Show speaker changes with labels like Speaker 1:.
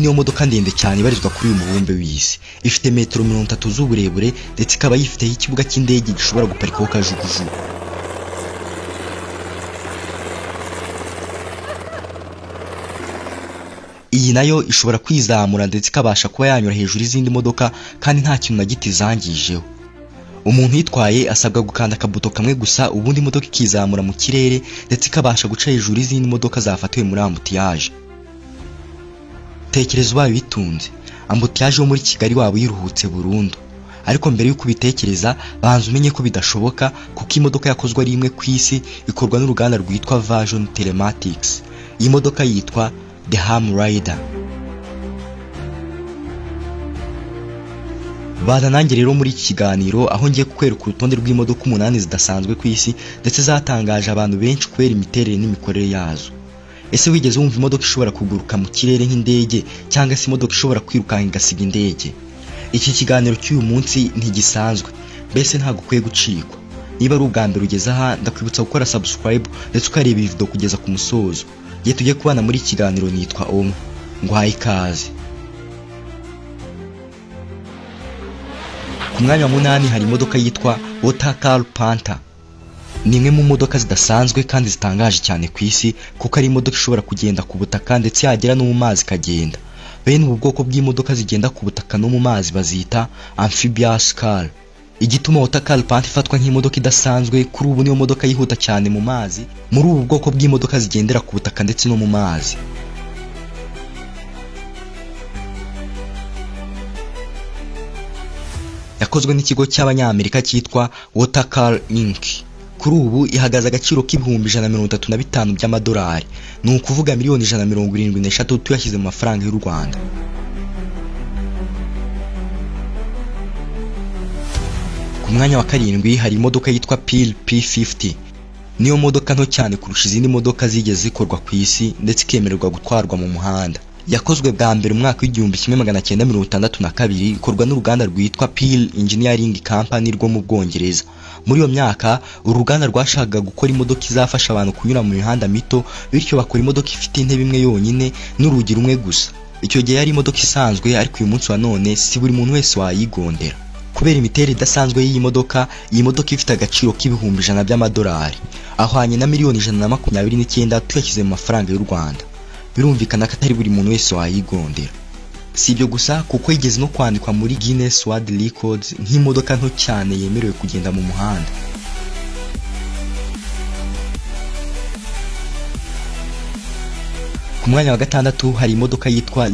Speaker 1: Niyo modoka ndende cyane ibarizwa kuri uyu mubumbe w'isi. Ifite metero 30 z'uburebure, ndetse ikaba yifiteho ikibuga cy'indege gishobora guparikaho kajugujugu. Iyi nayo ishobora kwizamura ndetse ikabasha kuba yanyura hejuru y'izindi modoka kandi nta kintu na gito izangijeho. Umuntu uyitwaye asabwa gukanda akabuto kamwe gusa, ubundi imodoka ikizamura mu kirere ndetse ikabasha guca hejuru y'izindi modoka zafatiwe muri embouteillage. Tekereza ubaye uyitunze, embouteillage yo muri Kigali waba uyiruhutse burundu. Ariko mbere y'uko ubitekereza, banza umenye ko bidashoboka, kuko imodoka yakozwe ari imwe ku isi, ikorwa n'uruganda rwitwa Version Telematics. Iyi modoka yitwa The Ham Rider. Bana nanjye rero muri iki kiganiro, aho ngiye kukwereka urutonde rw'imodoka 8 zidasanzwe ku isi ndetse zatangaje abantu benshi kubera imiterere n'imikorere yazo. Ese wigeze wumva imodoka ishobora kuguruka mu kirere nk'indege, cyangwa se imodoka ishobora kwirukanka igasiga indege? Iki kiganiro cy'uyu munsi ntigisanzwe, mbese ntabwo ukwiye gucikwa. Niba ari ubwa mbere ugeze aha, ndakwibutsa gukora subscribe ndetse ukareba iyi video kugeza ku musozo. Igihe tugiye kubana muri iki kiganiro nitwa Omwe, nguhaye ikaze. Ku mwanya wa 8 hari imodoka yitwa WaterCar Panther. Ni imwe mu modoka zidasanzwe kandi zitangaje cyane ku isi, kuko ari imodoka ishobora kugenda ku butaka ndetse yagera no mu mazi ikagenda. Bene ubu bwoko bw'imodoka zigenda ku butaka no mu mazi bazita amphibious car. Igituma WaterCar Panther ifatwa nk'imodoka idasanzwe, kuri ubu niyo modoka yihuta cyane mu mazi muri ubu bwoko bw'imodoka zigendera ku butaka ndetse no mu mazi. Yakozwe n'ikigo cy'Abanyamerika cyitwa WaterCar Inc. Kuri ubu ihagaze agaciro k'ibihumbi 135 by'amadolari, ni ukuvuga miliyoni 173 tuyashyize mu mafaranga y'u Rwanda. Ku mwanya wa 7 hari imodoka yitwa Peel P50. Niyo modoka nto cyane kurusha izindi modoka zigeze zikorwa ku isi ndetse ikemererwa gutwarwa mu muhanda. Yakozwe bwa mbere mu mwaka w'1962, ikorwa n'uruganda rwitwa Peel Engineering Company rwo mu Bwongereza. Muri iyo myaka uru ruganda rwashakaga gukora imodoka izafasha abantu kunyura mu mihanda mito, bityo bakora imodoka ifite intebe imwe yonyine n'urugi rumwe gusa. Icyo gihe yari imodoka isanzwe, ariko uyu munsi wa none si buri muntu wese wayigondera. Kubera imiterere idasanzwe y'iyi modoka, iyi modoka ifite agaciro k'ibihumbi 100 by'amadolari, ahwanye na miliyoni 129 tuyashyize mu mafaranga y'u Rwanda. Birumvikana ko atari buri muntu wese wayigondera. Si ibyo gusa, kuko yigeze no kwandikwa muri Guinness World Records nk'imodoka nto cyane yemerewe kugenda mu muhanda. Ku mwanya wa 6 hari imodoka yitwa